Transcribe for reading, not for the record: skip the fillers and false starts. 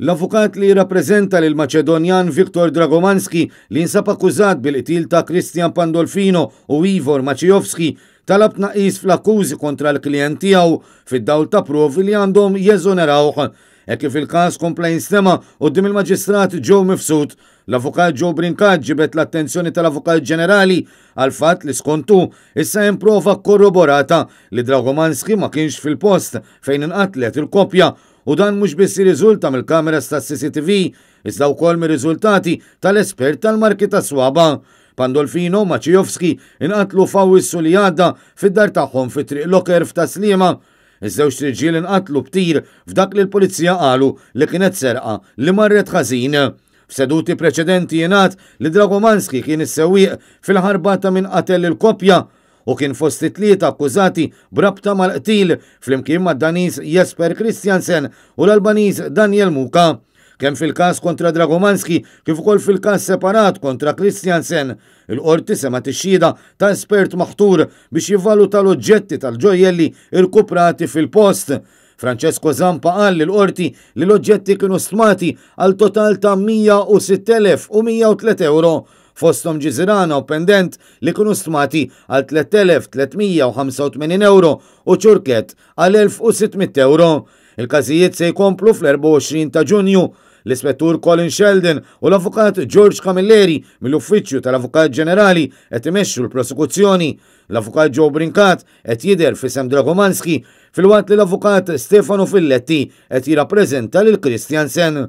L-avukat li jirrappreżenta lill-Maċedonjan Viktor Dragomanski li jinsab akkużat bil-qtil ta' Christian Pandolfino u Ivor Maciejowski talab tnaqqis fl-akkużi kontra l-klijent tiegħu fid-dawl ta' provi li għandhom jeżonerawh. Hekk kif il-każ kompla jinstema' quddiem il-Maġistrat Joe Mifsud, l-Avukat Joe Brincat ġibed l-attenzjoni tal-Avukat Ġenerali għall-fatt li skont hu issa hemm prova kkorroborata li Dragomanski ma kienx fil-post fejn inqatlet il-koppja U dan mhux biss jirriżulta mill-kameras tas-CCTV, iżda wkoll mir-riżultati tal-espert tal-marki tas-swaba'. Pandolfino u Maciejowski inqatlu f'Awwissu li għadda fid-dar tagħhom fi Triq Locker f'Tas-Sliema. Iż-żewġt irġiel inqatlu b'tir f'dak li l-Pulizija qalu li kienet serqa li marret ħażin. F'seduti preċedenti jingħad li Dragomanski kien is-sewwieq fil-ħarba ta' min qatel lill-koppja. Hu kien fost it-tlieta akkużati b'rabta mal-qtil flimkien mad-Daniż Jesper Christiansen u l-Albaniż Daniel Muka. Kemm fil-każ kontra Dragomanski kif ukoll fil-każ separat kontra Christiansen, il-Qorti semgħet ix-xhieda ta' espert maħtur biex jivvaluta l-oġġetti tal-ġojjelli rkuprati fil-post. Francesco Zampa qal lill-Qorti li l-oġġetti kienu stmati għal total ta' 106,103 ewro fosthom ġiżirana u pendent li kienu stmati għal 3,385 ewro u ċurkett għal 1,600 ewro. Il-każijiet se jkomplu fl-24 ta' Ġunju. L-Ispettur Colin Sheldon u l-Avukat George Camilleri mill-Uffiċċju tal-Avukat Ġenerali qed imexxu l-prosekuzzjoni. L-Avukat Joe Brincat qed jidher f'isem Dragomanski filwaqt li l-Avukat Stefano Filletti qed jirrappreżenta lil Christiansen.